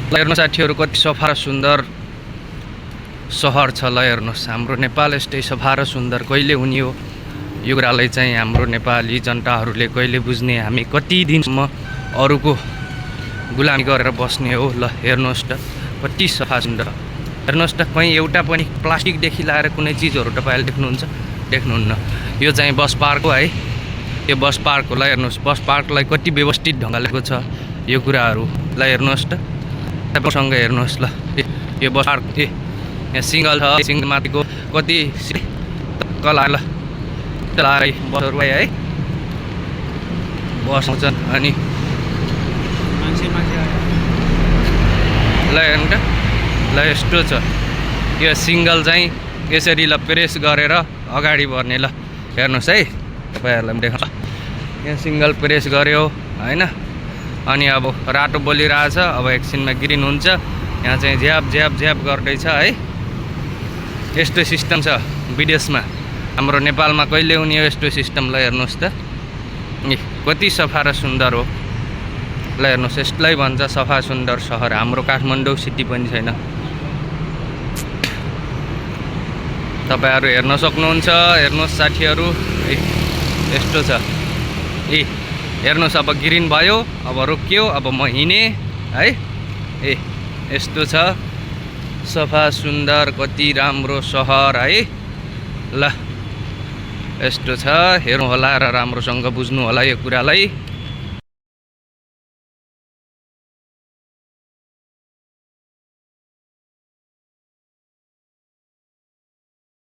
हेर्नुहोस् साथीहरू कति सफा र सुन्दर सहर छ। ल हेर्नुहोस् हाम्रो नेपाल यस्तै सफा र सुन्दर कहिले हुने हो यो कुरालाई चाहिँ हाम्रो नेपाली जनताहरूले कहिले बुझ्ने। हामी कति दिनसम्म अरूको गुलामी गरेर बस्ने हो। ल हेर्नुहोस् त कति सफा सुन्दर। हेर्नुहोस् त कहीँ एउटा पनि प्लास्टिकदेखि लाएर कुनै चिजहरू तपाईँले देख्नुहुन्न। यो चाहिँ बस पार्क हो है। यो बस पार्क हो। ल हेर्नुहोस् बस पार्कलाई कति व्यवस्थित ढङ्गले छ यो कुराहरू। ल हेर्नुहोस् त तपाईँसँग हेर्नुहोस्। ल यो बस पार्क यहाँ सिङ्गल छ। सिङ्गल माथिको कति कला ल बसहरू है बस आउँछन् अनि ल हेर्नु त ल यस्तो छ। यो सिङ्गल चाहिँ यसरी ल प्रेस गरेर अगाडि बढ्ने। ल हेर्नुहोस् है तपाईँहरूलाई पनि देखाउँछ। यहाँ सिङ्गल प्रेस गऱ्यो होइन अनि अब रातो बोलिरहेछ। अब एकछिनमा ग्रिन हुन्छ। यहाँ चाहिँ झ्याप गर्दैछ है। यस्तो सिस्टम छ विदेशमा। हाम्रो नेपालमा कहिले हुने हो यस्तो सिस्टम। ल हेर्नुहोस् त कति सफा र सुन्दर हो। ल हेर्नुहोस् यसलाई भन्छ सफा सुन्दर सहर। हाम्रो काठमाडौँ सिटी पनि छैन। तपाईँहरू हेर्न सक्नुहुन्छ। हेर्नुहोस् साथीहरू यस्तो छ। हेर्नुहोस् अब ग्रिन भयो अब रोकियो अब म हिँडेँ है। यस्तो छ सफा सुन्दर कति राम्रो सहर है। ल यस्तो छ हेर्नु होला र राम्रोसँग बुझ्नु होला यो कुरालाई।